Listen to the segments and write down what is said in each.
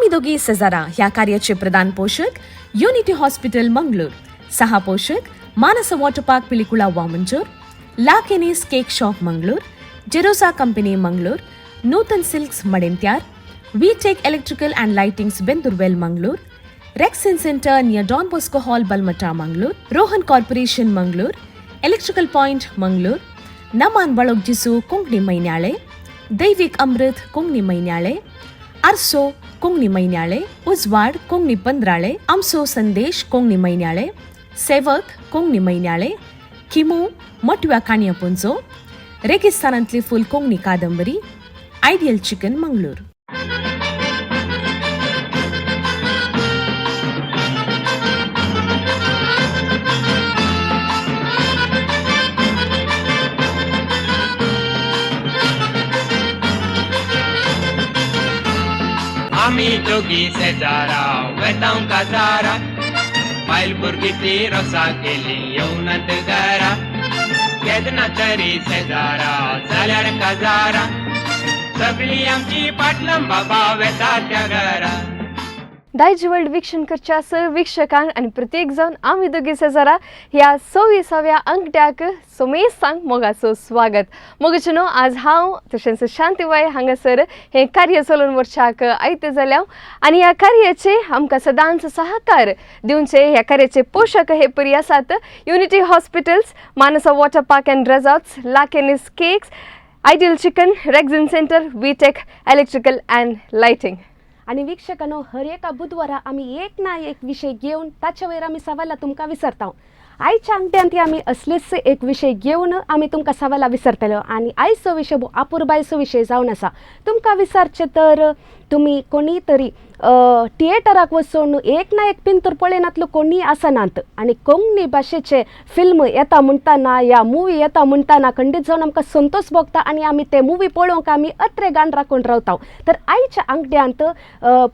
आमी दोगी सेजारा ह्या कार्याचे प्रधान पोशक युनिटी हॉस्पिटल मंगळूर, सहा पोशक Manasa water park Pilikula Vamanjoor, La Kenny's cake shop Mangalore, Jerosa company Mangalore, Nutan silks Madantyar, V Tech electrical and lightings Bendoorwell Mangalore, Rexin centre near Don Bosco hall Balmatta Mangalore, Rohan corporation Mangalore, electrical point Mangalore, Naman Balog Jisu Konkani Mainyale, Daivik Amrit Konkani Mainyale, Arso Konkani Mainyale, Ujwad Konkani Pandrale, Amso Sandesh Konkani Mainyale, Sevak Konkani Mainyale, Khimu Matव्या काणयापुंजो, रेगिस्तानांतली फूल कोंकणी कादंबरी, ideal chicken Mangalore. आमी दोगी शेजारा वेतांव काजारा, बायल भुरगीं ती रोसा केली येवनात घरा. केन्ना तरी शेजारा जाल्यार काजारा, सगळी आमची पाटलां बाबा वेता त्या घरा. दायज वर्ल्ड वीक्षण करच्या स वीक्षकांक आनी प्रत्येक जावन आमी दोगी शेजारा ह्या 26व्या अंकट्याक सोमेसांक मोगाचो स्वागत. मोगाचो न्हू, आज हांव तशेंच शांतीबाय हांगासर हें कार्य चलोवन व्हरच्याक आयते जाल्या आनी ह्या कार्याचे आमकां सदांच सहकार दिवचे ह्या कार्याचे पोशक हे परी आसात Unity hospitals, Manasa water park and resorts, La Kenny's cakes, ideal chicken, Rexin centre, V Tech electrical and lighting. आनी वीक्षकांनो, हर एका बुधवारा आमी एक ना एक विशय घेवन ताचे वयर आमी सवालां तुमकां विचारता. आयच्या अंकट्यांत आमी असलेच एक विशय घेवन आमी तुमकां सवालां विचारतले आनी आयचो विशय अपुरबायचो विशय जावन आसा. तुमकां विचारचें तर तुमी कोणी तरी थिएटराक वचून एक ना एक पिंतूर पळयनातलो कोणी आसनात आनी कोंकणी भाशेचे फिल्म येता म्हणटाना या मुवी येता म्हणटाना खंडीत जावन आमकां संतोश भोगता आनी आमी ते मुवी पळोवंक आमी अत्रेगान राखून रावता. तर आयच्या आंकड्यांत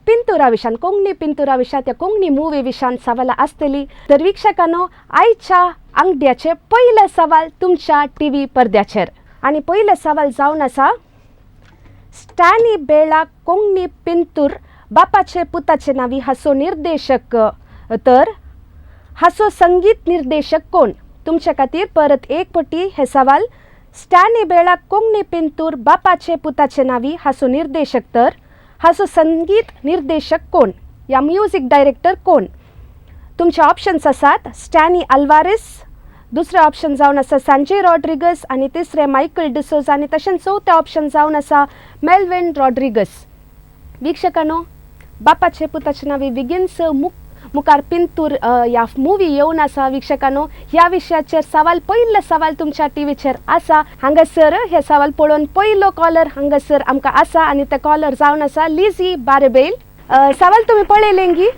पिंतुरा विशान, कोंकणी पिंतुरा विशांत या कोंकणी मुवी विशान सवालां आसतली. तर वीक्षकांनो, आयच्या आंकड्याचे पयलें सवाल तुमच्या टी व्ही पडद्याचेर आनी पयलें सवाल जावन आसा, स्टॅनी बेळा कोंकणी पिंतूर बापाचे पुताचे नावी हाचो निर्देशक तर हाचो संगीत निर्देशक कोण? तुमच्या खातीर परत एक पटी हे सवाल, स्टॅनी बेळा कोंकणी पिंतूर बापाचे पुताचे नावी हाचो निर्देशक तर हाचो संगीत निर्देशक कोण या म्युजीक डायरेक्टर कोण? तुमचे ऑप्शन्स आसात स्टॅनी अल्वारीस, दुसरें ऑप्शन जावन आसा संजय रॉड्रिगस आनी तिसरें मायकल डिसोजा आनी तशेंच चवथें ऑप्शन जावन आसा मेल्विन रॉड्रिगस. वीक्षकांनो, बापाचे पुताचे नावी विगिन्स मुखार पिंतूर ह्या मुवी येवन आसा. वीक्षकांनो, ह्या विशयाचेर सवाल, पयलें सवाल तुमच्या टिवीचेर आसा. हांगासर हे सवाल पळोवन पयलो कॉलर हांगासर आमकां आसा आनी ते कॉलर जावन आसा लिझी बारेबेल. सवाल तुमी पळयलें गी?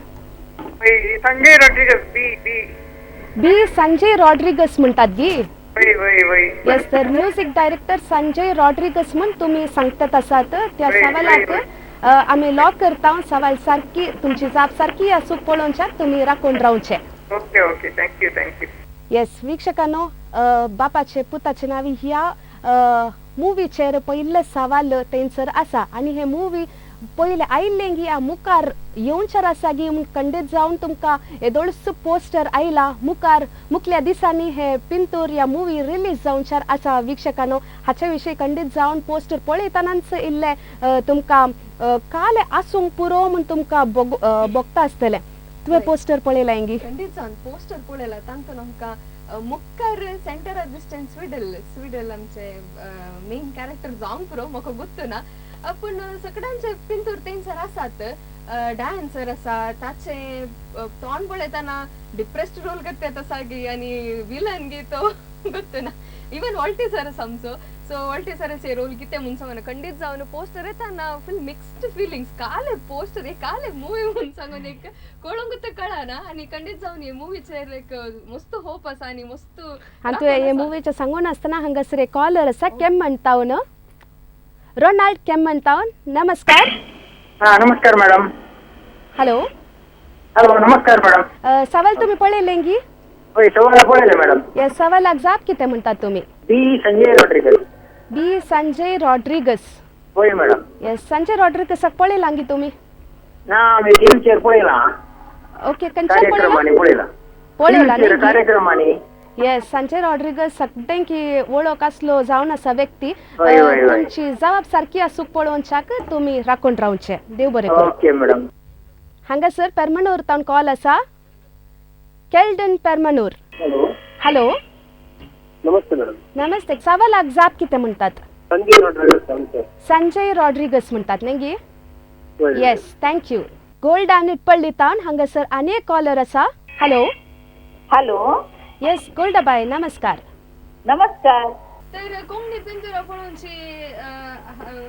Sanjay Rodrigues, B B. B Sanjay Rodrigues म्हणटात गी? वय वय वय. येस, तर म्युजीक डायरेक्टर संजय रॉड्रिगस म्हण तुमी सांगतात आसात. त्या सवालाक आमी लॉक करता. सवाल सारकी, तुमची जाप सारकी आसूं पळोवच्याक तुमी राखून रावचे. Okay okay, thank you thank you. Yes वीक्षकांनो, बापाचे पुताचे नावी ह्या मुवीचेर पयलें सवाल थंयसर आसा आनी हे मुवी पयलें आयिल्लें गी मुखार येवचेर आसा गी म्हूण खंडीत जावन तुमकां येदोळसो पोस्टर आयला. मुखार मुखल्या दिसांनी हे पिंतूर या मुवी रिलीज जावच्यार आसा. वीक्षकांनो, हाचे विशीं खंडीत जावन पोस्टर पळयतनाच इल्लें तुमकां काले आसूंक पुरो म्हूण तुमकां भोगता आसतलें. तुवें पोस्टर पळयलां गी? खंडीत जावन पोस्टर पळयला. तांतून आमकां मुखार सेंटरार दिसता स्विडल, स्विडल आमचे मेन कॅरेक्टर जावंक पुरो, म्हाका गुत्त ना, पूण सगळ्यांचे पिंतूर तेंसर आसात. डान्सर आसा, ताचे तोंड पळयतना डिप्रेस्ड रोल करता तसा गी आनी विलन गी तो गुत्त ना. इवन वॉल्टी सर आसा आमचो, सो वॉल्टी सराचे रोल कितें म्हूण सांगून खंडीत जावन पोस्टर येताना फूल मिक्स्ड फिलिंग्स. काले पोस्टर एक काले मुवी म्हूण सांगून एक कळोंक तर कळना आनी खंडीत जावन हे मुवीचेर एक मस्त होप आसा आनी मस्त. आनी तुवें हे मुवीचें सांगून आसतना हांगासर एक कॉलर आसा, केम्मनटावन, रोनाल्ड केम्मनटावन. नमस्कार. हा, नमस्कार मॅडम. हॅलो. हॅलो, नमस्कार मॅडम. सवाल तुमी पळयलें गी? हय, सवाल पळयलें मॅडम. ह्या सवालाक जाप कितें म्हणटात तुमी? B Sanjay Rodrigues. B Sanjay Rodrigues. हय मॅडम. येस, संजय रॉड्रिगसाक पळयलां गी तुमी? ना आमी टीव्हीचेर पळयला. ओके, खंयच्यान कार्यक्रमांनी पळयला? पळयला. पळयला कार्यक्रमांनी. येस, संजय रॉड्रिगस सगळ्यांकी वळख आसलो जावन आसा व्यक्ती. हय, हय, हय. तुमची जबाब सारकी आसूंक पळोवच्याक तुमी राखून रावचे. देव बरें करूं. Okay madam. हांगासर पेरमनूर तावन कॉल आसा. केल्डन पेरमनूर. हॅलो. हॅलो. नमस्ते मॅडम. नमस्ते. सवालाक जाप कितें म्हणटात? संजय रॉड्रिगस आमचे. संजय रॉड्रिगस म्हणटात न्ही गी? हय. Yes, thank you. Gold आनी इटपल्ली तावन हांगासर आनी एक कॉलर आसा. हॅलो. हॅलो. येस गोल्डाबाय, नमस्कार. नमस्कार. तर कोंकणी पिंतुरा पळोवची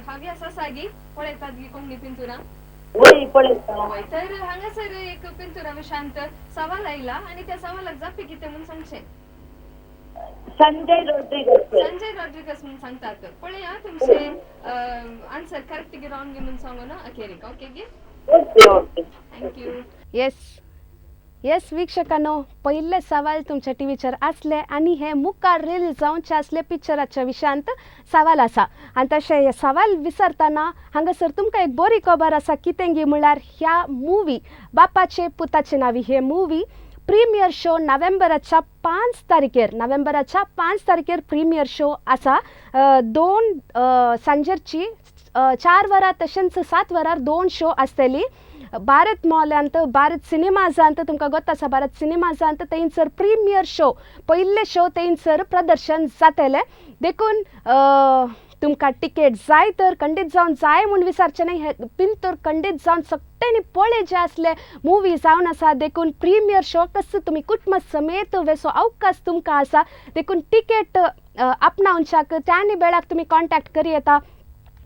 हाव्यास आसा गी? पळयतात गी कोंकणी पिंतुरा? वय, पळयता. हय, तर हांगासर एक पिंतुरा विशांत सवाल आयला आनी त्या सवालाक जापी कितें म्हूण सांगचें. संजय रॉड्रिगस. संजय रॉड्रिगस म्हूण सांगतात. पळया तुमचे आन्सर करेक्ट गी रॉंग गी म्हूण सांगून अखेरीक. ओके गी? Okay okay. Thank you. Yes yes वीक्षकांनो, पयले सवाल तुमच्या टीव्हीचेर आसले आनी हे मुखार रिलीज जावचे आसले पिक्चराच्या विशयांत सवाल आसा. आनी तशें हे सवाल विसरतना हांगासर तुमकां एक बरी खबर आसा. कितें गी म्हळ्यार ह्या मुवी बापाचे पुताचे नावी हे मुवी प्रिमियर शो नोव्हेंबराच्या 5 तारखेर, नोव्हेंबराच्या 5 तारखेर प्रिमियर शो आसा. 2 सांजेरची 4 वरां तशेंच 7 वरार 2 शो आसतली भारत मॉलांत, भारत सिनेमाजांत. तुमकां गोत आसा भारत सिनेमाजांत थंयसर प्रिमियर शो, पयले शो थंयसर प्रदर्शन जातलें. देखून तुमकां टिकेट जाय तर खंडीत जावन जाय म्हूण विचारचें न्ही. हे पिंतूर खंडीत जावन सगळ्यांनी पळय जे आसले मुवी जावन आसा. देखून प्रिमियर शो कस तुमी कुटुंब समेत वेसो अवकाश तुमकां आसा. देखून टिकेट आपणावच्याक त्यानी वेळाक तुमी कॉन्टॅक्ट करी येता,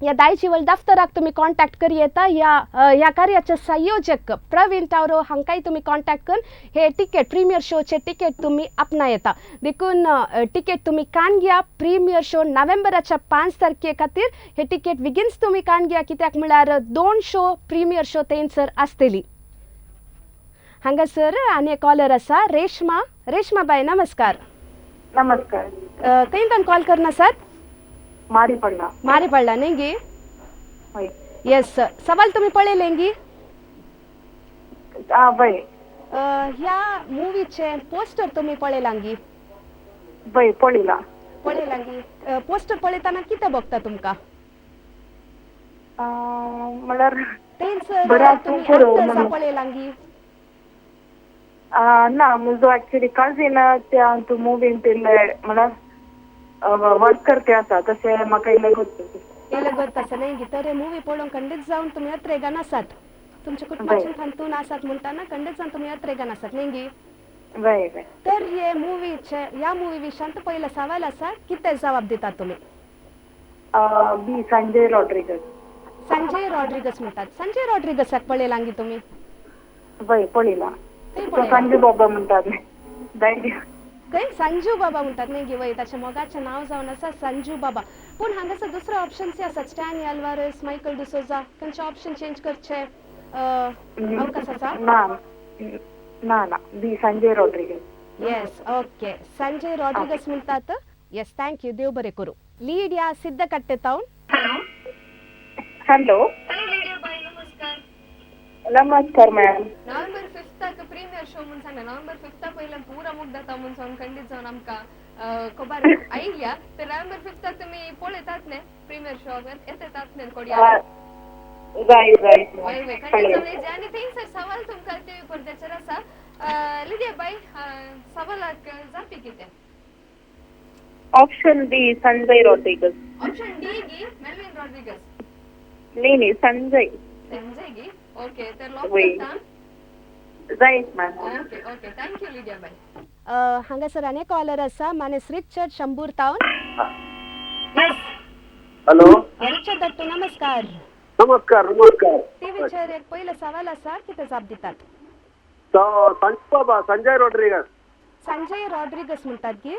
या दायजिवल दफ्तराक तुमी कॉन्टॅक्ट करी येता, या ह्या कार्याचे संयोजक प्रवीण टावरो हांकांय तुमी कॉन्टॅक्ट करून हे टिकेट प्रिमियर शोचे टिकेट तुमी आपणा येता. देखून टिकेट तुमी कान घेया. प्रिमियर शो नोव्हेंबराच्या 5 तारखे खातीर हे टिकेट विगीनच तुमी कान घेया. कित्याक म्हळ्यार 2 शो प्रिमियर शो थंयसर आसतली. हांगासर आनी एक कॉलर आसा, रेश्मा. रेश्मा बाय, नमस्कार. नमस्कार. खंय कॉल करना सर? मारी पडला. मारी पडला न्ही गी? हय. येस, सवाल तुमी पळयलें गी? वय. ह्या मुवीचे पोस्टर तुमी पळयलां गी? वय, पळयला. पळयलां गी? पोस्टर पळयतना कितें भोगता तुमकां? म्हळ्यार थंयसर तुमी एक्टर्सां पळयलां गी? ना, म्हजो एक्चुअली कजीन त्या मुवीन इल्ले म्हळ्यार वर्क करते आसा, तशें म्हाका इल्लें गोत्त. इल्लें गोत्त आसा न्ही गी? तर हे मुवी पळोवंक खंडीत जावन तुमी अत्रेगान आसात. तुमच्या कुटुंबाचे हातून आसात म्हणटाना खंडीत जावन तुमी अत्रेगान आसात न्ही गी? वय वय. तर हे मुवीचे ह्या मुवी विशयांत पयलो सवाल आसा, कितें जबाब दितात तुमी? बी, संजय रॉड्रिगस. संजय रॉड्रिगस म्हणटात. संजय रॉड्रिगसाक पळयलां गी तुमी? वय, पळयला. संजू बाबा म्हणटात. खंय संजू बाबा म्हणटात न्ही गी? वय, ताच्या मोगाचें नांव जावन आसा संजू बाबा. पूण हांगासर दुसरो ऑप्शन्स आसात, स्टॅनी अल्वारेस, मायकल डिसोजा. खंयचे ऑप्शन चेंज करचे अवकाश आसा? ना ना ना, B, Sanjay Rodrigues. Yes, okay, Sanjay Rodrigues म्हणटात. येस, thank you. देव बरें करूं. लिडिया सिद्धकट्टे तावन. हॅलो. हॅलो लिडिया बाय, नमस्कार. नमस्कार मॅम. नोव्हेंबर 5 प्रीमियर शो म्हूण सांगला. नोव्हेंबर 5 पयल्यान पुरा मुग्धता म्हूण सांगून खंडीत जावन आमकां खबर आयल्या. तर नोव्हेंबर 5 तुमी पळयतात न्ही प्रीमियर शो येतात न्ही कोडया? जाय जाय. वय वय, खंडीत जावन येजे. आनी थंयसर सवाल तुमकां टिवी पडद्याचेर आसा. लिडिया बाय, सवालाक जापी कितें? Option B, Sanjay Rodrigues. Option D गी, मेल्विन रॉड्रिगस? नाही नाही, संजय. संजय गी? ओके, तर लॉक करता? Right ma'am. Okay okay, thank you Lydia बाय. हांगासर आनी कॉलर आसा, मानेस रिचर्ड शंबूर तावन. हॅलो. रिचर्ड दत्तू, नमस्कार. नमस्कार नमस्कार. टीव्हीचेर एक पयलो सवाल आसा, कितें जाप दितात? संजय बाबा, संजय रॉड्रिगस. संजय रॉड्रिगस म्हणटात गी?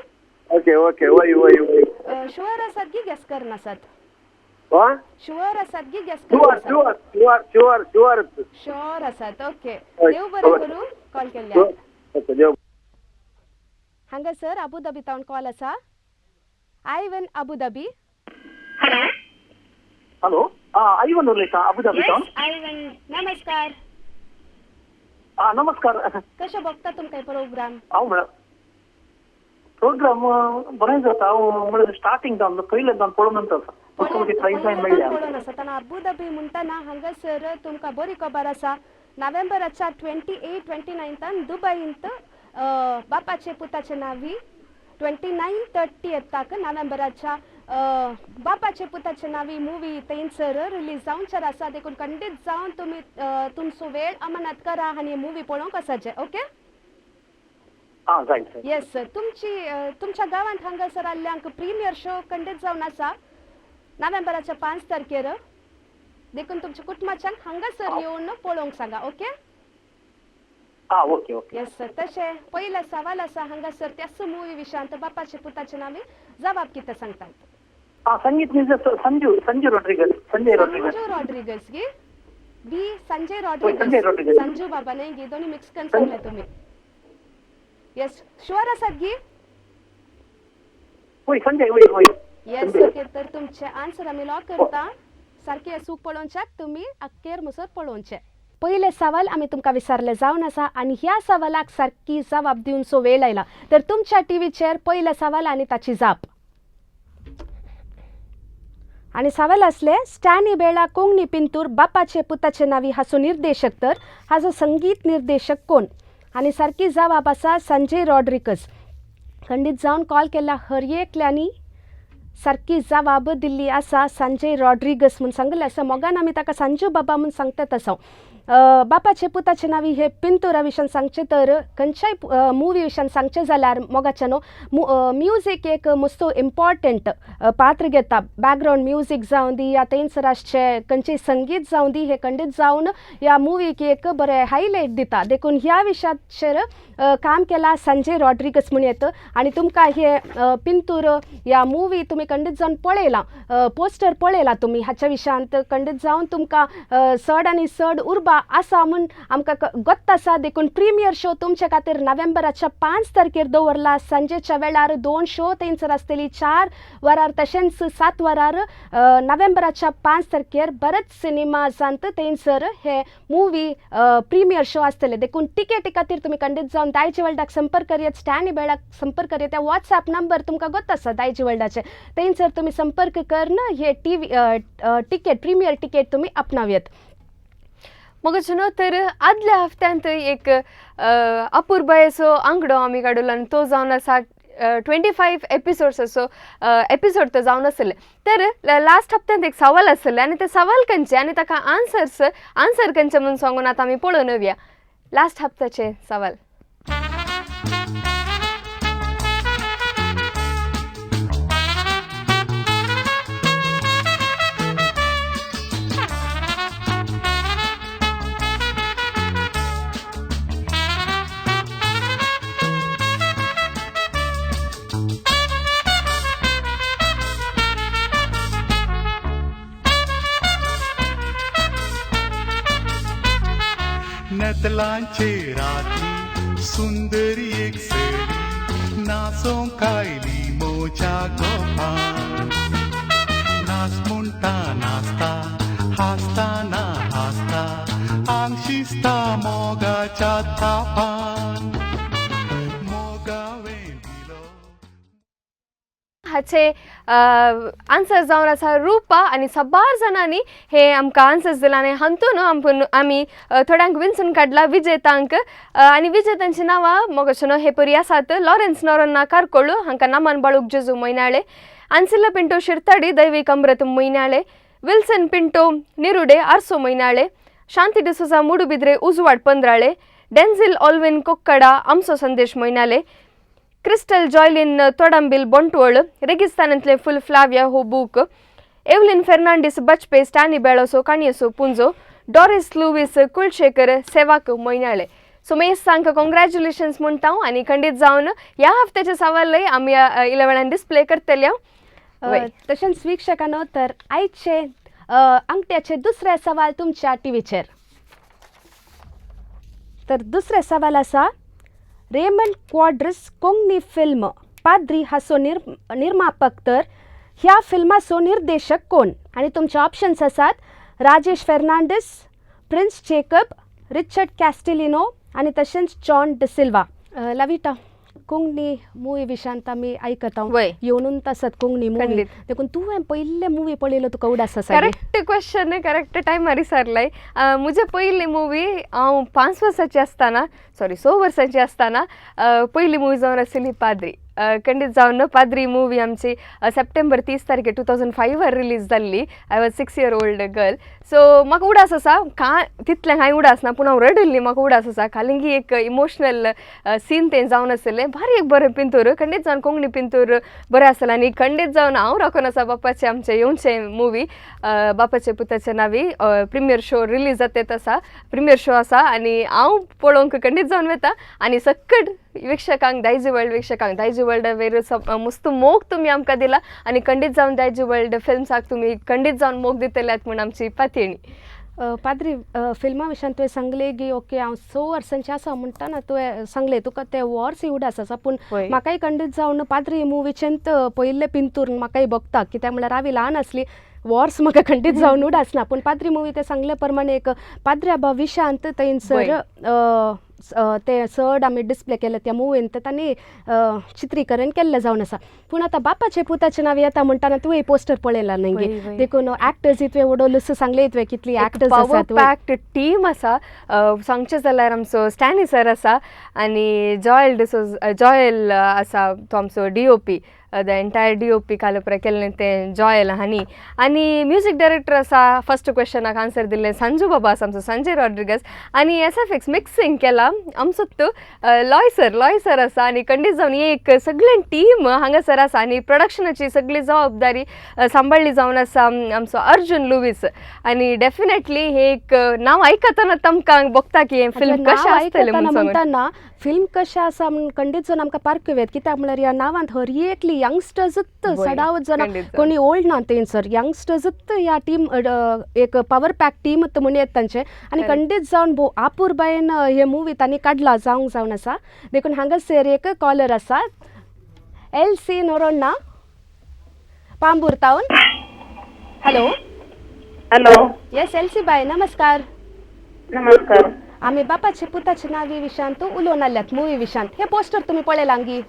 ओके ओके, वय वय वय. शुअर आसात गी गेस करनासात? शुअर आसात गी गेस करनासात? Sure sure sure sure sure आसात. ओके, देव बरें करूं कॉल केल्ल्यान. ओके, देव. हांगासर अबुधाबी तावन कॉल आसा. Ivan Abu Dhabi. Hello. Hello, Ivan उलयता, अबुधाबी सावन. आयवन, नमस्कार. आं, नमस्कार. कशें बघता तुमकां प्रोग्राम? हांव म्हळ्यार प्रोग्राम बरें जाता. हांव म्हळ्यार स्टार्टिंग जावन पयलें जावन पळोवन आसा, प्रायज मेळ्ळ्या पळोवन आसा. ताणें अबुधाबी म्हणटना हांगासर तुमकां बरी खबर आसा, नोव्हेंबराच्या 28 29 दुबईंत बापाचे पुताचे नावी 29 30 नोव्हेंबराच्या बापाचे पुताचे नावी मुवी थंयसर रिलीज जावचेर आसा. देखून खंडीत जावन तुमी तुमचो वेळ अमानत करा आनी मुवी पळोवंक आसाचे. ओके? येस, तुमची तुमच्या गांवांत हांगासर आल्ल्यांक प्रिमियर शो खंडीत जावन आसा नोव्हेंबराच्या 5 तारखेर, देखून तुमच्या कुटुंबाच्यांक हांगासर येवन पळोवंक सांगा. Okay? Okay okay. Yes sir, तशें पयलें सवाल आसा हांगासर त्याच मुवी विशयांत बापाचे पुताचे नावी जबाब कितें सांगतात? संगीत निर्देशक संजू संजू रॉड्रिगस, संजय रॉड्रिगस. संजू रॉड्रिगस गी बी संजय रॉड्रिगस, संजू बाबा नाही गी, दोन्ही मिक्स करून सांगले तुम्ही. येस, शुअर आसात गी? वय संजय, वय वय. येस, ओके. तर तुमचे आन्सर आमी लॉक करता. सारके सूक पळोवच्याक तुमी अखेर मुसर पळोवचे. पयले सवाल आमी तुमकां विचारले जावन आसा आनी ह्या सवालाक सारकी जबाब दिवचो वेळ आयला. तर तुमच्या टीव्हीचेर पयले सवाल आनी ताची जाप. आनी सवाल आसले स्टॅनी बेळा कोंकणी पिंतूर बापाचे पुताचे नावी हाचो निर्देशक, तर हाचो संगीत निर्देशक कोण? आनी सारकी जबाब आसा संजय रॉड्रिगस. खंडीत जावन कॉल केल्ल्या हर एकल्यांनी सारकी जबाब दिल्ली आसा संजय रॉड्रिगस म्हूण सांगिल्लें आसा. मोगान आमी ताका संजू बाबा म्हूण सांगतात आसा. बापाचे पुताचे नावी हे पिंतुरा विशयान सांगचें तर खंयच्याय मुवी विशयान सांगचें जाल्यार मोगाच्या न्हू म्युजीक एक मस्तो इम्पॉर्टंट पात्र घेता. बॅकग्रावंड म्युजीक जावं दी या थंयसर आसचें खंयचें संगीत जावं दी, हे खंडीत जावन ह्या मुवीक एक बरें हायलायट दिता. देखून ह्या विशयाचेर काम केलां संजय रॉड्रिगस म्हूण येता. आनी तुमकां हे पिंतूर ह्या मुवी तुमी खंडीत जावन पळयलां, पोस्टर पळयलां तुमी, हाच्या विशयांत खंडीत जावन तुमकां चड आनी चड उर्बा आसा म्हूण आमकां गोत्त आसा. देखून प्रिमियर शो तुमच्या खातीर नोव्हेंबराच्या 5 तारखेर दवरला. सांजेच्या वेळार 2 शो थंयसर आसतली, 4 वरार तशेंच 7 वरार नोव्हेंबराच्या 5 तारखेर भरत सिनेमाजांत थंयसर हे मुवी प्रिमियर शो आसतले. देखून टिकेटी खातीर तुमी खंडीत जावन दायजी वर्ल्डाक संपर्क करयात, स्टॅनी बेळाक संपर्क करयात. त्या वॉट्सएप नंबर तुमकां गोत्त आसा दायजी वर्ल्डाचे, थंयसर तुमी संपर्क करून हे टीव्ही टिकेट प्रिमियर टिकेट तुमी आपणावयात. मग न्हू तर आदल्या हफ्त्यांत एक अपुरबायेचो आंकडो आमी काडलो आनी तो जावन आसा 25 एपिसोड्स असो एपिसोड तो जावन आसले. तर लास्ट हप्त्यांत एक सवाल आसलें आनी ते सवाल खंयचे आनी ताका आन्सर खंयचे म्हूण सांगून आतां आमी पळोवन येवया लास्ट हप्त्याचे सवाल. नेतलांचे राती सुंदरी एक सेली नाचोंक आयली मोच्या गोपान, नाच म्हणटा नाचता हासता ना हासता आंग शिजता मोगाच्या थापान मोगावे दिलो. हाचे आन्सर जावन आसा रुपा आनी साबार जाणांनी हे आमकां आन्सर्स दिला आनी हातून आमी थोड्यांक विंचून काडला विजेतांक. आनी विजेतांची नांवां मोगाचो न्हू हे परी आसात. लॉरेन्स नोरोन्ना कारकोळ हांकां नामान बाळूक जेजू म्हयन्याळे, आन्सिला पिंटो शिरताडी दैवीक अमृत म्हयन्याळे, विल्सन पिंटो निरुडे आरसो म्हयन्याळे, शांती डिसोजा मुडुबिद्रे उजवाड पंद्राळे, डेन्झिल ऑल्विन कोक्कडा आमचो संदेश म्हयन्याले, क्रिस्टल जॉयलिन तोडंबील बोंटवळ रेगिस्तानांतले फुल फ्लाविया हो बूक, एवलिन फेर्नांडीस बचपे स्टॅनी बेळोसो काणयेसो पुंजो, डॉरिस लुवीस कुलशेखर सेवाक म्हयन्याळे. सो मेज सांक कॉंग्रॅच्युलेशन्स म्हणटा आनी खंडीत जावन ह्या हफ्त्याचे सवालय आमी इल्या वेळान डिस्प्ले करतले. तशेंच वीक्षकांनो तर आयचे अंगठ्याचे दुसरे सवाल तुमच्या टीव्हीचेर. तर दुसरे सवाल आसा रेमंड क्वाड्रस कोंकणी फिल्म पाद्री हाचो निर्मापक, तर ह्या फिल्माचो निर्देशक कोण? आनी तुमचे ऑप्शन्स आसात राजेश फेर्नांडीस, प्रिन्स जेकब, रिचर्ड कॅस्टेलिनो आनी तशेंच जॉन डिसिल्वा. लविटा, कोंकणी मुवी विशांत आमी आयकता, येवनून आसत कोंकणी मुवी, देखून तुवें पयल्ले मुवी पळयलो तुका उडास आसा? करेक्ट क्वेश्चन, करेक्ट टायमार विचारलाय. म्हजे पयली मुवी हांव 5 वर्सांची आसतना, सॉरी, 6 वर्सांची आसतना पयली मुवी जावन आशिल्ली पाद्री. खंडीत जावन पाद्री मुवी आमची सप्टेंबर 30 तारखे 2005 रिलीज जाल्ली. I was 6 year old girl, so म्हाका उडास आसा. कांय तितलें कांय उडास ना, पूण हांव रडिल्ली म्हाका उडास आसा. खालिंगी एक इमोशनल सीन तें जावन आशिल्लें. भारी एक बरें पिंतूर, खंडीत जावन कोंकणी पिंतूर बरें आसलें. आनी खंडीत जावन हांव राखून आसा बापाचे आमचें येवचें मुवी बापाचे पुताचे नावी प्रिमियर शो रिलीज जाता आसा, प्रिमियर शो आसा आनी हांव पळोवंक खंडीत जावन वता. आनी सक्कड वीक्षकांक, दायजी वर्ल्ड वीक्षकांक, दायजी वर्ल्ड वेर मस्त मोग तुमी आमकां दिला आनी खंडीत जावन दायजी वर्ल्ड फिल्म्साक तुमी खंडीत जावन मोग दितल्यात म्हूण आमची पातयेणी. पाद्री फिल्मा विशयान तुवें सांगलें की ओके, हांव 6 वर्सांचें आसा म्हणटाना तुवें सांगलें तुका ते वर्स उडास आसा, पूण म्हाकाय खंडीत जावन पाद्री मुवीचेंत पयल्ले पिंतूर म्हाकाय बघता. कित्याक म्हणल्यार हांव ल्हान आसली, वर्स म्हाका खंडीत जावन उडास ना, पूण पाद्री मुवी ते सांगले प्रमाणे एक पाद्री आबा विशांत थंयसर ते चड आमी डिस्प्ले केले त्या मुवीन, तांणी चित्रीकरण केल्लें जावन आसा. पूण आतां बापाचे पुताचें नांव येता म्हणटाना तुवें पोस्टर पळयला न्ही, देखून एक्टर्स तुवें उडोवलूस सांगले तुवें कितली एक्टर्स आसात. पॅक्ड टीम आसा. सांगचें जाल्यार आमचो स्टॅनी सर आसा आनी जॉयल डिसोज, जॉयल आसा, तो आमचो D O P, the entire D O P कालपरा केल्लें तें जॉयल हांणी. आनी म्युजीक डायरेक्टर आसा, फर्स्ट क्वेश्चनाक आन्सर दिल्लें संजू बाबा आसा आमचो, संजय रॉड्रिगस. आनी एस एफ एक्स मिक्सिंग केला आमचो तो लॉय सर, लॉय सर आसा. आनी खंडीत जावन एक सगळें टीम हांगासर आसा आनी प्रोडक्शनाची सगळी जबाबदारी सांबाळ्ळी जावन आसा आमचो अर्जुन लुवीस. आनी डेफिनेटली हे एक नांव आयकतना तांकां बघता की हें फिल्म कशें आसतलें म्हणटाना, फिल्म कशें आसा म्हूण खंडीत जावन आमकां पारखूं येता. कित्याक म्हणल्यार ह्या नांवांत हर एकली यंगस्टर्सूच सडावत जाणां, कोणी ओल्ड ना थंयसर, यंगस्टर्सूच ह्या टीम एक पावर पॅक टीम म्हूण येता तांचे. आनी खंडीत जावन भोव आपुरबायेन हे मुवी तांणी काडला जावंक जावन आसा. देखून हांगासर एक कॉलर आसा, Elsie Noronha, Pamboor town. Hello. Hello. Yes Elsie बाय, नमस्कार. नमस्कार. आमी बापाचे पुताचे नावी विशयांत उलोवन आल्यात, मुवी विशयांत. हे पोस्टर तुमी पळयलां गी?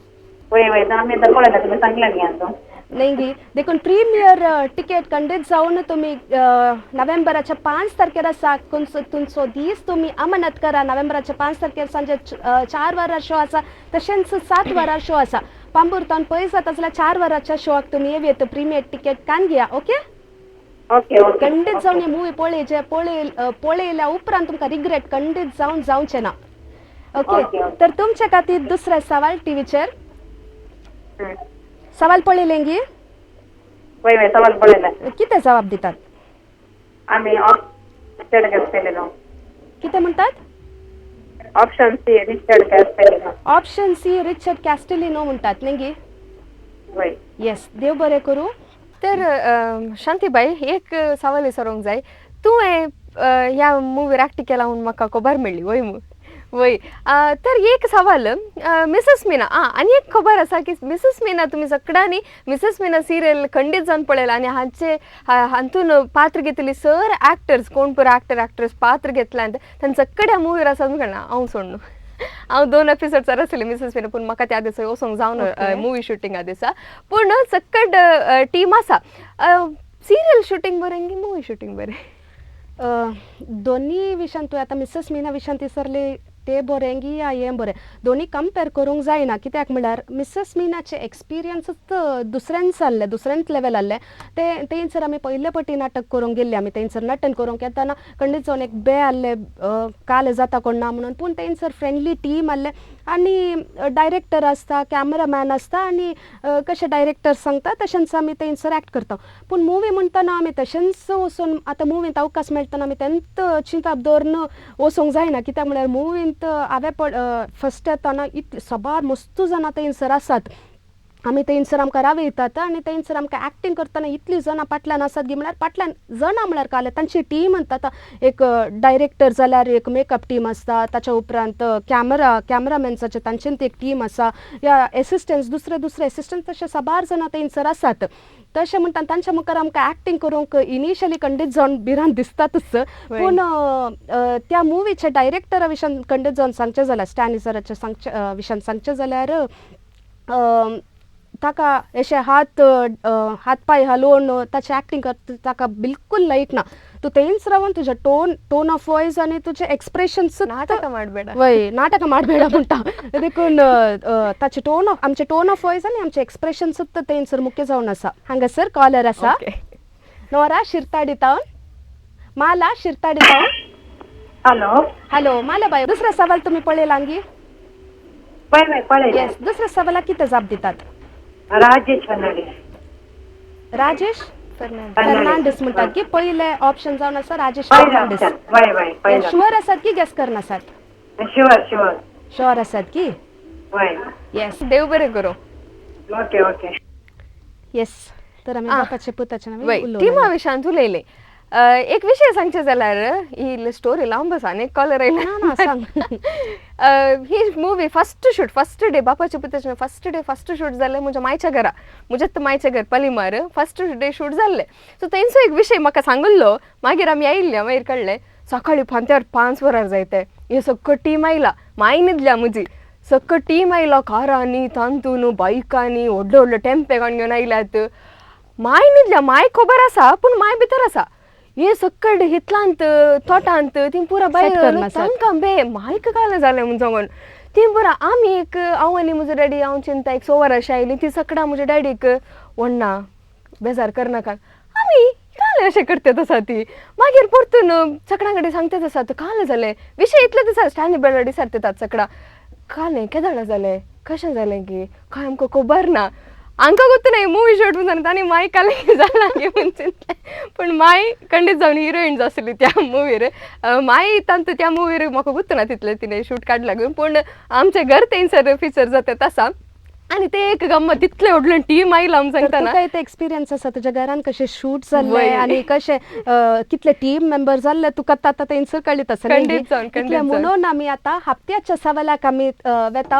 वय वय, आमी आतां पळयलां, तुमी सांगलें न्ही आतां. न्ही गी, देखून प्रिमियर टिकेट खंडीत जावन तुमी नोव्हेंबराच्या 5 तारखेर आसा. तुमचो दीस तुमी अमानत करा. नोव्हेंबराच्या 5 तारखेर सांजे 4 वरां शो आसा, तशेंच 7 वरां शो आसा. पांबूर तावन पयस जाता जाल्यार 4 वरांच्या शोआक तुमी येवया, प्रिमियर टिकेट कान घेया. Okay okay okay. खंडीत जावन हे मुवी पळयचे, पळयल्या उपरांत तुमकां रिग्रेट खंडीत जावन जावचें ना. ओके, तर तुमच्या खातीर दुसरें सवाल टिवीचेर. सवाल पळयलें गी? वय वय, सवाल पळयलें. कितें जबाब दितात? आमी रिचर्ड कॅस्टेलिनो. कितें म्हणटात? Option C, Richard Castelino. Option C, Richard Castelino म्हणटात न्ही गी? वय. येस, देव बरें करूं. तर शांतीबाई, एक सवाल विचारूंक जाय. तुवें ह्या मुवीर एक्ट केला म्हूण म्हाका खबर मेळ्ळी, वय मू? वय. तर एक सवाल, मिसेस मीना, आनी एक खबर आसा की मिसेस मीना तुमी सगळ्यांनी मिसेस मीना सिरियल खंडीत जावन पळयला आनी हांचे हातून पात्र घेतली सर एक्टर्स, कोण पुरो एक्टर एक्ट्रेस पात्र घेतला तांचे सगळ्या मुवीर आसा कळना. हांव सोडून हांव 2 एपिसोड आसले मिसेस मीना, पूण म्हाका त्या दिसा वचोंक जावन मुवी शुटिंगा दिसा. पूण सक्कड टीम आसा. सिरियल शुटींग बरें की मुवी शुटींग बरें? दोनी विशयान तुवें आतां मिसेस मीना विशयान विचारले ते बरें गी या हें बरें, दोनी कंपेर करूंक जायना. कित्याक म्हणल्यार मिसेस मीनाचें एक्सपिरियन्सूच दुसऱ्यांच आहलें, दुसऱ्यांच लेवल आहलें. ते थंयसर आमी पयले पटी नाटक करूंक गेल्ले, आमी थंयसर नटन करूंक येताना खंडीत जावन एक बे आहले, काल जाता कोण ना म्हणून, पूण थंयसर फ्रेंडली टीम आहले आनी डायरेक्टर आसता, कॅमरामॅन आसता आनी कशें डायरेक्टर सांगता तशेंच आमी थंयसर एक्ट करता. पूण मुवी म्हणटना आमी तशेंच वचून आतां मुवींत अवकाश मेळटना आमी तेंत चिंताप दवरून वचूंक जायना. कित्याक म्हणल्यार मुवींत हांवें फस्ट येताना इतले सबार मस्तू जाणां थंयसर आसात. आमी थंयसर आमकां रावयतात आनी थंयसर आमकां एक्टींग करतना इतलीं जाणां फाटल्यान आसात गी म्हळ्यार फाटल्यान जाणां म्हळ्यार काले तांची टीम म्हणटा. एक डायरेक्टर जाल्यार एक मेकअप टीम आसता, ताच्या उपरांत कॅमरामॅन्साचे तांचे एक टीम आसा, या एसिस्टंट्स दुसरे दुसरे एसिस्टंट, तशे साबार जाणां थंयसर आसात. तशें म्हणटा तांच्या मुखार आमकां एक्टींग करूंक इनिशियली खंडीत जावन भिरांत दिसतातूच. पूण त्या मुवीच्या डायरेक्टरा विशयान खंडीत जावन सांगचें जाल्यार, स्टॅनी सराच्या सांगचे विशयान सांगचें जाल्यार, ताका अशें हात हात पांय हालोवन ताचें एक्टींग करता ताका बिलकूल लायक ना. तूं थंयच रावन तुजें टोन टोन ऑफ वॉयस आनी तुजें एक्सप्रेशन्स नाटकां ಮಾಡಬೇಡ. वय, नाटकां ಮಾಡಬೇಡ म्हणटा. देखून ताचे टोन ऑफ आमचे टोन ऑफ वॉयस आनी आमचे एक्सप्रेशन सुद्दां थंयसर मुख्य जावन आसा. हांगासर कॉलर आसा. नोरा शिरताडी तावन, माला शिरताडी तावन. हॅलो. हॅलो माला बाय, दुसरा सवाल तुम्ही पळयलांगी? पळय पळय. येस, दुसऱ्या सवालाक कितें जाप दितात? राजेश फर्नांडीस. राजेश फर्नांडीस म्हणटात की पयले ऑप्शन जावन आसा राजेश फर्नांडीस. वय वय, पयलो. शुअर आसात की गेस करना आसात? Sure sure. शुअर आसात की? वय. येस. देव बरें करूं. Okay okay. Yes, तर आमी बापाचे पुताचे नांवान वय उलोवया. टिमा विशयांत उलयले. एक विशय सांगचे जाल्यार ही स्टोरी लांब आसा आनी एक कॉलर आयला. ना ना, सांग. ही movie first shoot, first day बापाच्या पुताचे फर्स्ट डे फर्स्ट शूट जालें म्हज्या मायच्या घरा, म्हज्याच मायच्या घर पलिमार फर्स्ट डे शूट जाल्लें. सो तेंचो एक विशय म्हाका सांगिल्लो, मागीर आमी आयिल्ले, मागीर कळ्ळें सकाळीं फांत्यार 5 वरां जायते हे सगळं टीम आयला. माय न्हिदल्या म्हजी, सगळं टीम आयला, कारांनी तांतून बायकांनी व्हडले व्हडले टेम्पे काडून घेवन आयल्यात. माय न्हिदल्या, माय खबर आसा पूण माय भितर आसा. हे सक्कड हितलांत तोटांत ती पुरा बायल करून आसात. तांकां बे मायक काल जालें म्हूण सांगून ती पुरा आमी एक हांव आनी म्हजो डॅडी, हांव चिंता एक 6 वरां अशें आयली ती सकडां म्हज्या डॅडीक व्हडना बेजार करनाका, आमी काल अशें करतात आसा ती. मागीर परतून सकडां कडेन सांगतात आसा काल जालें विशय इतलेच आसा, स्टॅन्ली बेळार विचारतात सकडां कालें केदळा जालें कशें जालें की काय आमकां खबर ना, आमकां गोत्त ना मुवी शूट म्हूण तांणी माय कालें जालां गे म्हूण चिंतलें. पूण माय खंडीत जावन हिरोईन आसली त्या मुवीर. माय तांतू त्या मुवीर म्हाका गोत्त ना तितलें तिणें शूट काडलां घेवन, पूण आमचें घर थंयसर फिचर जाता आसा आनी ते एक गम्मत तितलें व्हडलें टीम आयलां म्हूण तर सांगतना. तुका ते एक्सपिरियन्स आसा तुज्या घरान कशें शूट जाल्लें वय. आनी कशें कितले टीम मेंबर जाल्ले तुका आतां थंयसर कळीत आसा न्ही? खंडीत जावन, खंडीत इतलें जावन. म्हणून आमी आतां हप्त्याच्या सवालाक आमी वेता.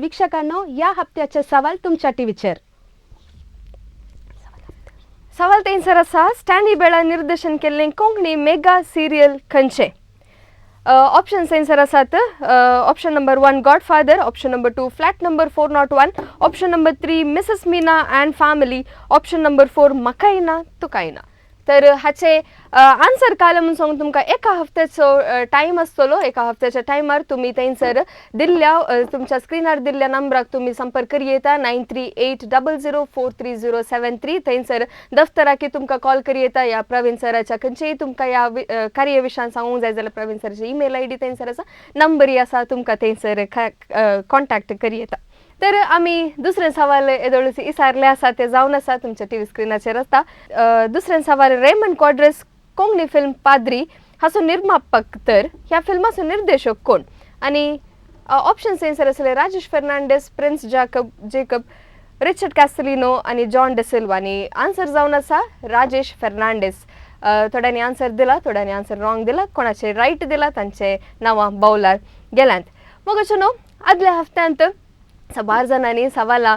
वीक्षकांनो, ह्या हप्त्याचे सवाल तुमच्या टिवीचेर. सवाल थंयसर आसा, स्टॅन्ली बेळा निर्देशन केल्लें कोंकणी मेगा सिरियल खंयचें? ऑप्शन थंयसर आसात. Option number 1 Godfather, option number 2 flat number 401, option number 3 Mrs Meena and family, option number 4 म्हाकाय ना तुकाय ना. तर हाचे आन्सर काल म्हूण सांगून तुमकां एका हफ्त्याचो टायम आसतलो. एका हफ्त्याच्या टायमार तुमी थंयसर दिल्ल्या तुमच्या स्क्रिनार दिल्ल्या नंबराक तुमी संपर्क करयेता 9380043073. थंयसर दफ्तराक तुमकां कॉल करयेता या प्रवीण सराच्या खंयचेय तुमकां ह्या कार्य विशयान सांगूंक जाय जाल्यार प्रवीण सराची ईमेल I D थंयसर आसा, नंबरय आसा, तुमकां थंयसर कॉन्टेक्ट करयेता. तर आमी दुसरें सवाल येदोळच इसारले आसा ते जावन आसा तुमच्या टीव्ही स्क्रिनाचेर आसता. दुसरें सवाल, रेमंड क्वाड्रस कोंकणी फिल्म पाद्री हाचो निर्मापक तर ह्या फिल्माचो निर्देशक कोण? आनी ऑप्शन्स थंयसर आसले Rajesh Fernandes, Prince Jacob, Richard Castelino आनी जॉन डिसिल्वा. आनी आन्सर जावन आसा राजेश फेर्नांडीस. थोड्यांनी आन्सर दिला, थोड्यांनी आन्सर रॉंग दिला, कोणाचे रायट दिला तांचे नांवां बावलार गेल्यांत. मग न्हू आदल्या हफ्त्यांत साबार जाणांनी सवालां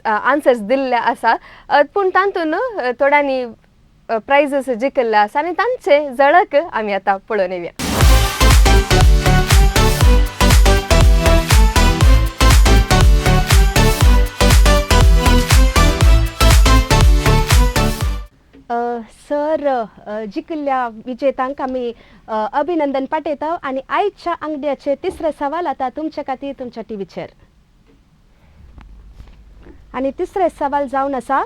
आन्सर्स दिल्ले आसा, पूण तातूंत थोड्यांनी प्रायझीस जिखिल्ले आसा आनी तांचे झळक आमी आतां पळोवन येवया. सर, जिखिल्ल्या विजेतांक आमी अभिनंदन पाठयता आनी आयच्या आंगड्याचे तिसरे सवाल आतां तुमच्या खातीर तुमच्या टिवीचेर. आनी तिसरे सवाल जावन आसा,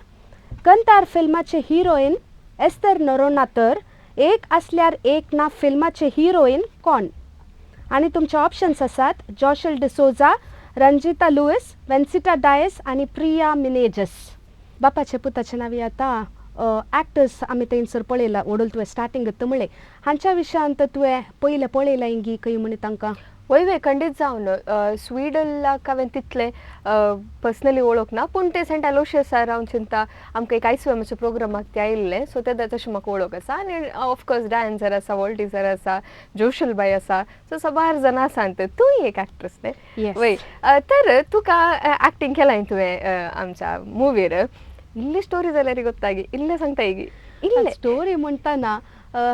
कंतार फिल्माचे हिरोईन एस्तर नरोना तर एक आसल्यार एक ना फिल्माचे हिरोईन कोण? आनी तुमचे ऑप्शन्स आसात जोशल डिसोजा, रंजिता लुईस, वेन्सिटा डायस आनी प्रिया मिनेजस. बापाचे पुताचे नांवी आतां एक्टर्स आमी थंयसर पळयला, ओडल तुवें स्टार्टींग तुमळे हांच्या विशयांत तुवें पयलें पळयलां इंगी खंय म्हण तांकां? वय वय खंडीत जावन स्वीडलाक हांवें तितलें पर्सनली वळख ना, पूण ते सेंट एलोशियस सर हांव चिंता आमकां एक आयसीएमाच्या प्रोग्रामाक ते आयिल्ले, सो ते तशें म्हाका वळख आसा. आनी ऑफकोर्स डायन सर आसा, वॉल्टी सर आसा, जोशल बाय आसा, सो साबार जाणां आसा. तूंय एक एक्ट्रेस न्ही? वय, तर तुका एक्टींग केलां तुवें आमच्या मुवीर, इल्ली स्टोरी जाल्यार गोत्तागी, इल्लें सांगता गी? इल्लें स्टोरी म्हणटाना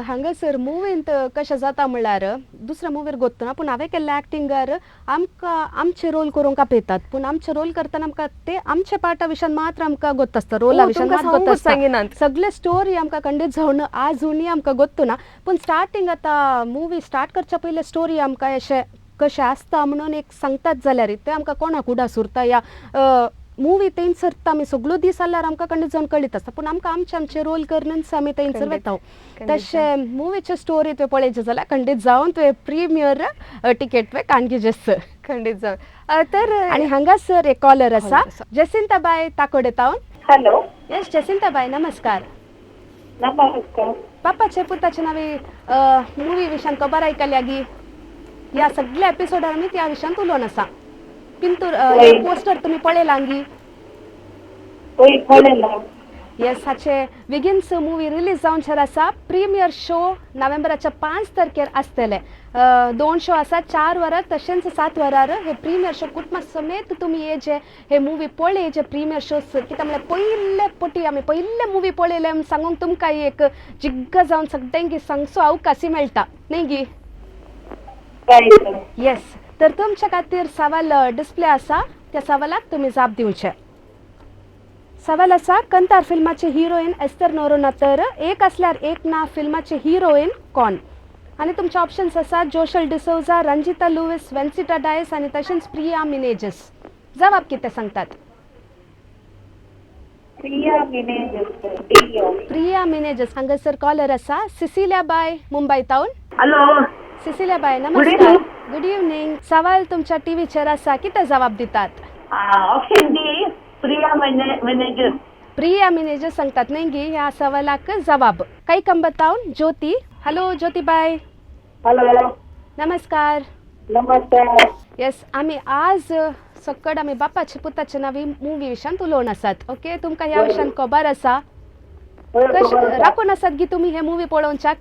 हांगासर मुवींत कशें जाता म्हणल्यार दुसऱ्या मुवीर गोत्तना ना, पूण हांवें केल्ल्या एक्टिंगार आमकां आमचे रोल करूंक आपयतात, पूण आमचे रोल करतना आमकां ते आमच्या पार्टा विशयान मात्र आमकां गोत्त आसता, रोला विशयान मात्र गोत्त आसता, सगळे स्टोरी आमकां खंडीत जावन आजुनूय आमकां गोत्तू ना. पूण स्टार्टींग आतां मुवी स्टार्ट करच्या पयलीं स्टोरी आमकां अशें कशें आसता म्हणून एक सांगतात जाल्यार तें आमकां कोणाक उडास उरता या मुवी थंयसर आमी सगळो दीस जाल्यार आमकां खंडीत जावन कळीत आसता, पूण आमकां आमचे आमचे रोल करनच आमी थंयसर वता. तशें मुवीचे स्टोरी तुवें पळयचे जाल्यार खंडीत जावन तुवें प्रिमियर टिकेट तुवें काणगेजेस खंडीत जावन. तर आनी हांगासर एक कॉलर आसा, जसिंता बाय ताकोडे तावन. हॅलो. येस जसिंता बाय, नमस्कार. नमस्कार. पापाचे पुताचे नावे मुवी विशयान खबर आयकल्या गी? ह्या सगळ्या एपिसोडार आमी त्या विशयान उलोवन आसा. पिंतूर पोस्टर तुमी पळयलां गी? येस, हाचे विगिन्स मुवी रिलीज जावचेर आसा. प्रिमियर शो नोव्हेंबराच्या 5 तारखेर आसतले. 2 शो आसा, 4 वरार तशेंच 7 वरार. हे प्रिमियर शो कुटुंबा समेत तुमी हे जे हे मुवी पळय, जे प्रिमियर शो कित्याक म्हणल्यार पयले पटी आमी पयले मुवी पळयले म्हूण सांगूंक तुमकां एक जिग्ग जावन सगळ्यांक सांगचो अवकाशी मेळटा न्ही गी? येस, तर तुमच्या खातीर सवाल डिस्प्ले आसा, त्या सवालाक तुमी जाप दिवचे. सवाल आसा, कंतार फिल्माचे हिरोईन एस्तर नोरोना, तर एक असल्यार एक ना फिल्माचे हिरोईन कोण? आनी तुमचे ऑप्शन्स आसा जोशल डिसोजा, रंजिता लुईस, वेन्सिटा डायस आनी तशेंच प्रिया मिनेजस. जवाब कितें सांगतात? प्रिया मिनेजस. प्रिया मिनेजस. हांगासर कॉलर आसा सिसिलिया बाय मुंबय तावन. हॅलो सिसिलिया बाय, नमस्कार. Good evening. सवाल तुमच्या टीव्हीचेर आसा, कितें जवाब दितात? Option D, Priya Menezes. Priya Menezes सांगतात न्ही गी ह्या सवालाक जवाब. काही कंबतावन ज्योती. हॅलो ज्योती बाय. हॅलो. नमस्कार. नमस्कार. येस, आमी आज सकड आमी बापाचे पुताचे नवी मुवी विशयांत उलोवन आसात. ओके, तुमकां ह्या विशयान खबर आसा? कशें राखून आसात गी तुमी हे मुवी पळोवच्याक?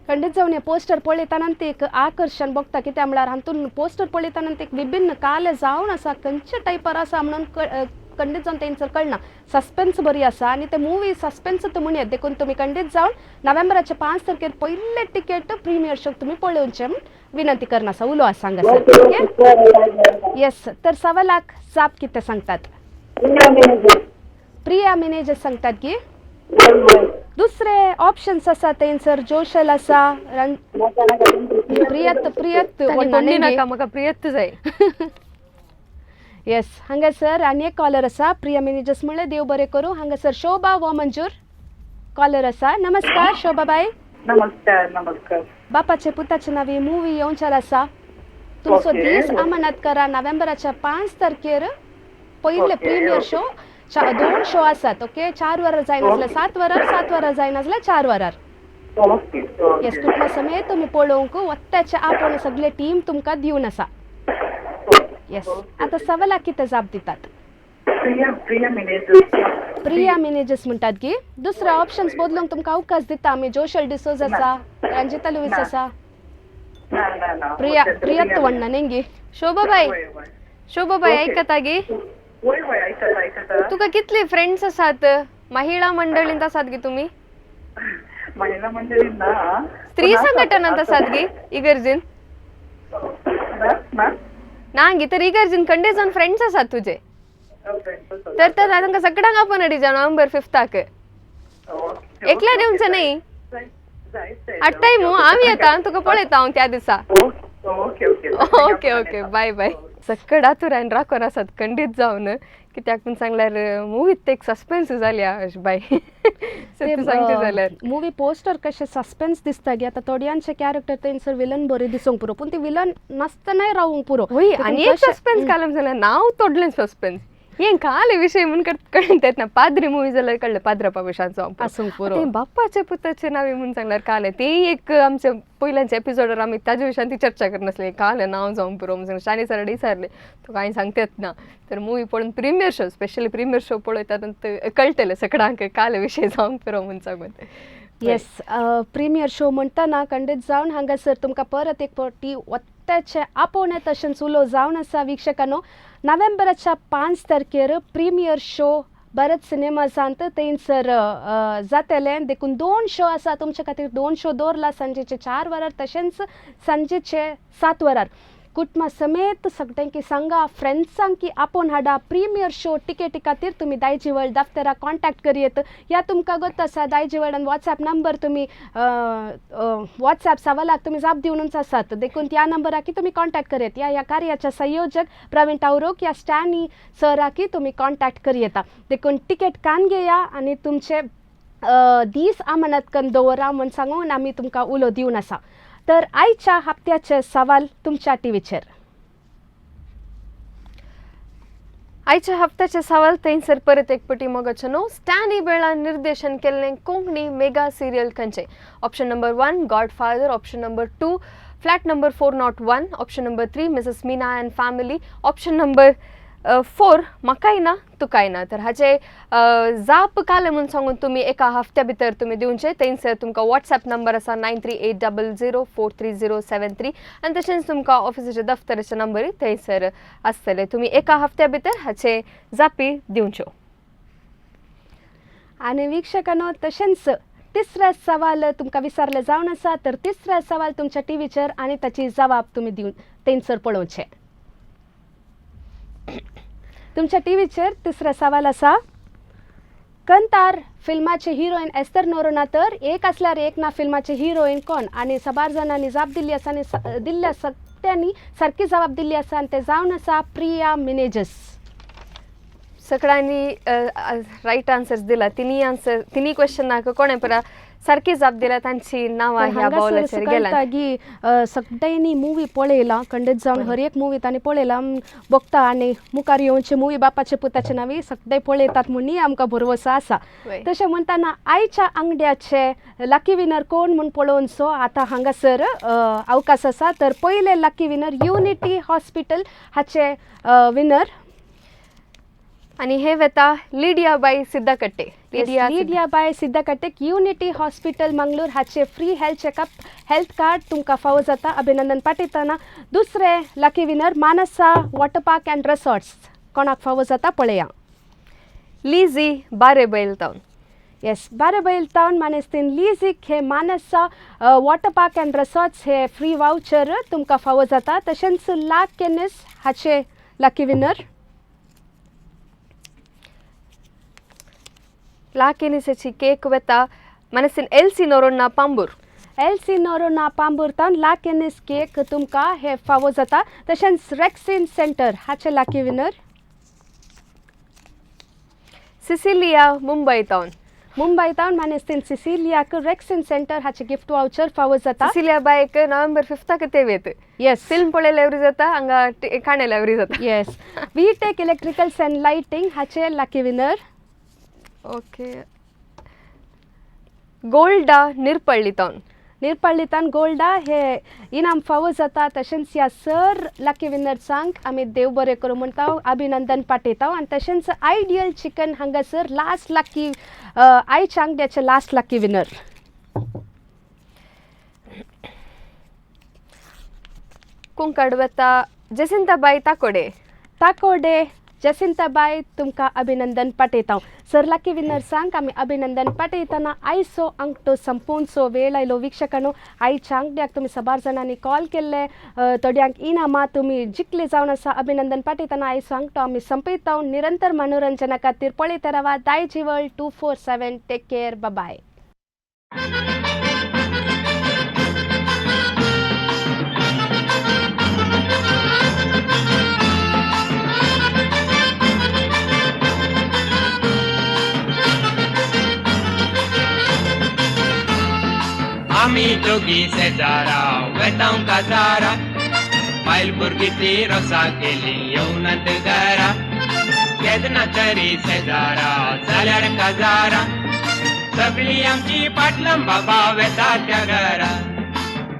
खंडीत जावन हे पोस्टर पळयतना ते एक आकर्शण बघता, कित्याक म्हळ्यार हातून पोस्टर पळयतना ते एक विभिन्न काले जावन आसा, खंयच्या टायपार आसा म्हणून खंडीत जावन तेंचर कळना. सस्पेन्स बरी आसा आनी ते मुवी सस्पेन्स म्हणयत, देखून तुमी खंडीत जावन नोव्हेंबराच्या 5 तारखेर पयले टिकेट प्रिमियर शोक तुमी पळोवचें म्हूण विनंती करना आसा. उलो आसा हांगासर. ओके, येस, तर सवालाक जाप कितें सांगतात? प्रिया मिनेजस सांगतात की दुसरे ऑप्शन्स आसा थंयसर जोशल आसा, प्रियत प्रियत नाका म्हाका प्रियत जाय. येस, हांगासर आनी एक कॉलर आसा, प्रिया मिनेजस म्हणलें देव बरें करूं. हांगासर शोभा वामंजूर कॉलर आसा. नमस्कार शोभा बाय. नमस्कार. नमस्कार. बापाचे पुताचे नवी मुवी येवच्यार आसा, तुमचो दीस अमानत करा. नोव्हेंबराच्या 5 तारखेर पयले प्रिमियर शो, 2 शो आसात. ओके, 4 वरार जायनासल्यार 7 वरार, 7 वरार जायनासल्यार 4 वरार. येस, कुटुंबा समेत तुमी पळोवंक वत्त्याचे आपोवन सगळे टीम तुमकां दिवन आसा. येस, आतां सवालाक कितें जाप दितात? प्रिया मिनेजस म्हणटात की दुसरे ऑप्शन्स बदलूंक तुमकां अवकाश दिता आमी. जोशल डिसोज आसा, रंजिता लुईस आसा, प्रिया प्रियत म्हणना न्ही गी? शोभाबाई, शोभाबाई आयकता गी? तुका कितले फ्रेंड्स आसात? महिला मंडळींत आसात गी तुमी? महिला मंडळीन ना. स्त्री संघटनांत आसात गी इगर्जीन? ना गी, तर इगर्जीन खंडे जावन फ्रेंड्स आसात तुजे. तर तर तांकां सगळ्यांक आपोवन हाडिजा नोव्हेंबर 5 एकल्यान येवचें न्ही, हाडटाय मू? आमी येता तुका पळयता हांव त्या दिसा. Okay okay okay okay, bye bye. सकड आतुरान राखोन आसात खंडीत जावन, कित्याक म्हूण सांगल्यार मुवीत एक सस्पेन्स जाल्या बाय. सांगचें जाल्यार मुवी पोस्टर कशें सस्पेन्स दिसता की आतां थोड्यांचे कॅरेक्टर थंयसर विलन बरें दिसूंक पुरो, पूण ती विलन नासतनाय रावूंक पुरो. वय, आनी एक सस्पेन्स कालम जाल्यार नांव तोडलें सस्पेन्स. हें काले विशय म्हूण कळून ना पाद्री मुवी जाल्यार कळ्ळें पाद्रपा विशांत जावंक आसूंक पुरो. तें बाप्पाचे पुताचे नांव म्हूण सांगल्यार कालें तेंय एक आमच्या पयल्याच्या एपिसोडार आमी ताजे विशयान ती चर्चा करनासली कालें नांव जावंक पुरो म्हूण सांगलें शानी सराडे विचारलें तो कांय सांगतेच ना तर मुवी पळोवन premiere show specially premiere show पळयतात कळटलें सगळ्यांक काले विशय जावंक पुरो म्हूण सांगून. येस, प्रिमियर शो म्हणटना खंडीत जावन हांगासर तुमकां परत एक फावटी वत्याचे आपोवणें तशेंच उलो जावन आसा वीक्षकांनो. नोव्हेंबराच्या 5 तारखेर प्रिमियर शो भरत सिनेमाजांत थंयसर जातलें. देखून 2 शो आसा तुमच्या खातीर, 2 शो दवरला, सांजेचे 4 वरार तशेंच सांजेचे 7 वरार. कुटुंबा समेत सगळ्यांकी सांगा, फ्रेंड्सांकी आपोवन हाडा. प्रिमियर शो टिकेटी खातीर तुमी दायजी वर्ल्ड दफ्तराक कॉन्टॅक्ट करयेत या तुमकां गोत आसा दायजी वर्ल्डान वॉट्सॅप नंबर, तुमी वॉट्सॅप सवालाक तुमी जाप दिवनूच आसात, देखून त्या नंबराकी तुमी कॉन्टॅक्ट करयेत. या ह्या कार्याच्या संयोजक प्रवीण टावरोक या स्टॅनी सराकी तुमी कॉन्टॅक्ट करयेता. देखून टिकेट कान घेया आनी तुमचे दीस आमानत करून दवरा म्हूण सांगून आमी तुमकां उलो दिवन आसा. तर आयच्या हप्त्याचे सवाल तुमच्या टीव्हीचेर. आयच्या हप्त्याचे सवाल थंयसर परत एक पटी मोगाचो न्हू स्टॅनी बेळान निर्देशन केल्लें कोंकणी मेगा सिरियल खंयचें? Option number 1 Godfather, option number 2 flat number 401, option number 3 Mrs Meena and family, option number 4 म्हाकाय ना तुकाय ना. तर हाचे जाप काले म्हूण सांगून तुमी एका हफ्त्या भितर तुमी दिवचे. थंयसर तुमकां वॉट्सॅप नंबर आसा 9380043073 आनी तशेंच तुमकां ऑफिसाचे दफ्तराचे नंबरूय थंयसर आसतले. तुमी एका हफ्त्या भितर हाचे जापी दिवच्यो. आनी वीक्षकांनो तशेंच तिसरा सवाल तुमकां विचारलें जावन आसा, तर तिसरा सवाल तुमच्या टीव्हीचेर आनी ताची जबाब तुमी दिवन थंयसर पळोवचें. तुमच्या टीव्हीचेर तिसरा सवाल आसा, कंतार फिल्माचे हिरोईन एस्तर नोरोना तर एक असल्यार एक ना फिल्माचे हिरोईन कोण? आनी साबार जाणांनी जाप दिल्ली आसा आनी दिल्ल्या सगळ्यांनी सारकी जबाब दिल्ली आसा आनी ते जावन आसा प्रिया मिनेजस. सगळ्यांनी रायट आन्सर्स दिला. तिन्ही आन्सर तिन्ही क्वेश्चनाक कोणें परा सारकी जाप दिला तांची नांवां ह्या बावलाचेर गेला. की सगळ्यांनी मुवी पळयला खंडीत जावन हर एक मुवी तांणी पळयला बघता आनी मुखार येवचे मुवी बापाचे पुताचे नांवी सगळे पळयतात म्हणून आमकां भरवसो आसा. तशें म्हणटना आयच्या आंगड्याचे लकी विनर कोण म्हूण पळोवनसो आतां हांगासर अवकाश आसा. तर पयले लकी विनर युनिटी हॉस्पिटल हाचे विनर आनी हे वेता लिडिया बाई सिद्धकट्टे. लिडिया बाय सिद्धकट्टेक युनिटी हॉस्पिटल मंगळूर हाचे free health checkup health card तुमकां फावो जाता. अभिनंदन पाठयतना दुसरे lucky winner Manasa water park and resorts कोणाक फावो जाता पळया. लिझी बारेबैल टावन. येस, बारेबैल टावन मानेस्तीन लिझीक हे Manasa water park and resorts हे फ्री वावचर तुमकां फावो जाता. तशेंच ला केनिस हाचे लकी विनर ला केनिसाची केक वेता मानेस्तीन एलसी नोरोन्ना पांबूर. एलसी नोरोना पांबूर तावन ला केनिस केक तुमकां हे फावो जाता. तशेंच रेक्सिन सेंटर हाचे लकी विनर सिसिलिया मुंबय टावन. मुंबय टावन मानेस्तीन सिसिलियाक रेक्सिन सेंटर हाचे गिफ्ट वावचर फावो जाता. सिसिलिया बायक नोव्हेंबर 5 ते वेत. येस, फिल्म पळयल्यार एवरी जाता, हांगा काणयल्यार एवरी जाता. Yes, V tech electricals and lighting हाचे लकी विनर ओके गोल्डा निरपळ्ळी टावन. निरपळ्ळीतान गोल्डा हे इनाम फावो जाता. तशेंच ह्या सर लकी विनर्सांक आमी देव बरें करूं म्हणटा, अभिनंदन पाठयता. आनी तशेंच आयडियल चिकन हांगासर लास्ट लकी आयच्या आंगड्याचे लास्ट लकी विनर कुंकड वेता जसिंताबाई ताकोडे. ताकोडे जसिंताबाई तुमकां अभिनंदन पाठयता. सर लकी विनर्सांक आमी अभिनंदन पाठयतना आयचो आंगठो संपोवचो वेळ आयलो. वीक्षकांनो, आयच्या आंगड्याक तुमी साबार जाणांनी कॉल केल्ले, थोड्यांक इनामां तुमी जिखले जावन आसा. अभिनंदन पाठयतना आयचो आंगठो आमी संपयता. निरंतर मनोरंजना खातीर पळयत रावा Daiji world 247. Take care, bye. आमी दोगी शेजारा वेतांव काजारा, बायल भुरगीं ती रोसा केली येवनात घरा. केन्ना तरी शेजारा जाल्यार काजारा, सगळी आमची पाटलम बाबा वेता त्या घरा.